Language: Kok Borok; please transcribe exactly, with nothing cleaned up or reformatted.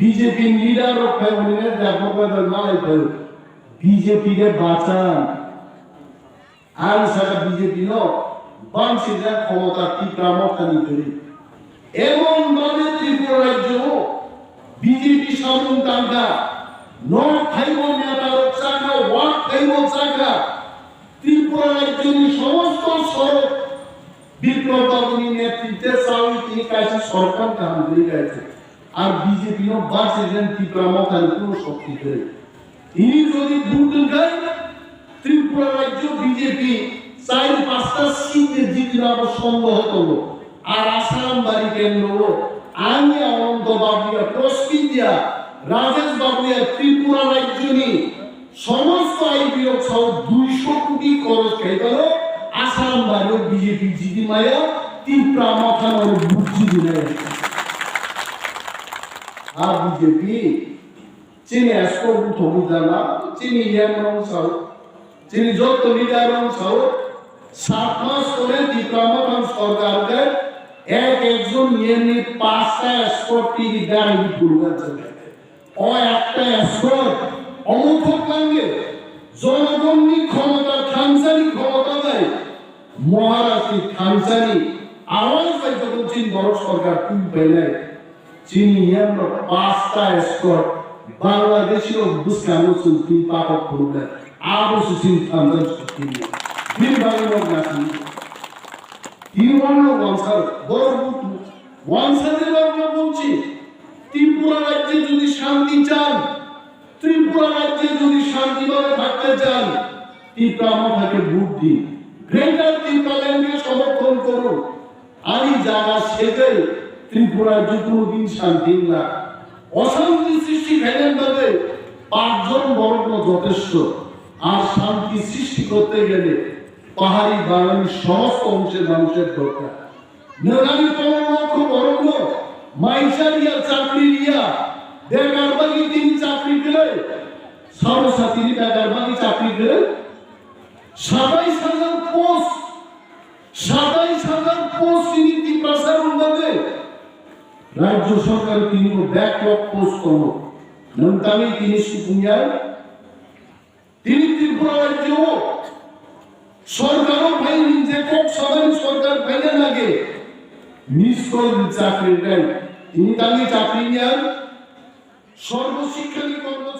B J P ni leader rok phai hwnwi ne da kokbai bai malai phai. B J P de bachan. Ang saka B J P no bangsi jak khomota Tipra Motha ni kwrwi. Emon bhabe Tripura rajyo o B J P samung tangkha, nok thaibo neta rok chakha, wak thaibo chakha. Tripura rajyo ni somosto sorok Biplab Babu ni netritwe chawi tini kaisa sorkar kaham kwrwi kaisa. Ar B J P no bachirwknani Tipra Motha ni kuno shokti kwrwi. Tini jodi vote wngkha, Tripura rajyo B J P char pasta seat de jitna bo sondeho tongo. Ar Asarambari kendro o ani Ananto Babu ya, Prosmit ya, Rajesh Babu ya Tripura rajyo ni somosto I B rok sao duisho koti khoros khai phano Asarambari o B J P jiti maya, Tipra Motha no bujji dinai. A B J P chini escort buthogwi jana, chini E M rok sao, chini joto leader rok sao, sat mas pore Tipra Motha sorkar khe ek ekjon E M ni pasta escort tini gari phulga jana. O ekta escort, omo thok langdi, jonogonni khomota, thansani khomota bai, Maharashtra thansani awaz bai joto chini borok sorkar twi painai. Chini yamno pasta escort, Bangladeshi rok bwskango chwng twi patok phunuknai. Abo se chini thansani sotini. Bini bagwi nok nasini. Tini wano wansar, borok butu. Wansar de bagwi bumchi. Tripura rajye jodi shanti chan, Tripura rajye jodi shanti bhabe thakte chan, Tipra Motha khe vote din. Greater Tipraland khe somorthon korun. Ani jaga segwi Tripura rajyo kono din shanti wngla. Oshanti srishti khainani bagwi pachjon borokno jotesto. Ar shanti srishti korte gele pahari Bangali somosto ongse manusher dorkar. Nwng ani tongmung rok khe borokno mai cha riya, chakri riya, bekar bagwi tini chakri kwrwi, saro satini bekar bagwi chakri kwrwi, satais hajar post, satais hajar post tini Tiprasa rok bagwi rajyo sorkar tini bo backlog post tongo. Nwng tangwi tini supung ya. Tini Tripura rajyo o sorkar o phai hwn je kok sabani sorkar phaina nage, miss call ni chakri nai. Tini tangwi chakri niya, sorbo shikkha ni kormo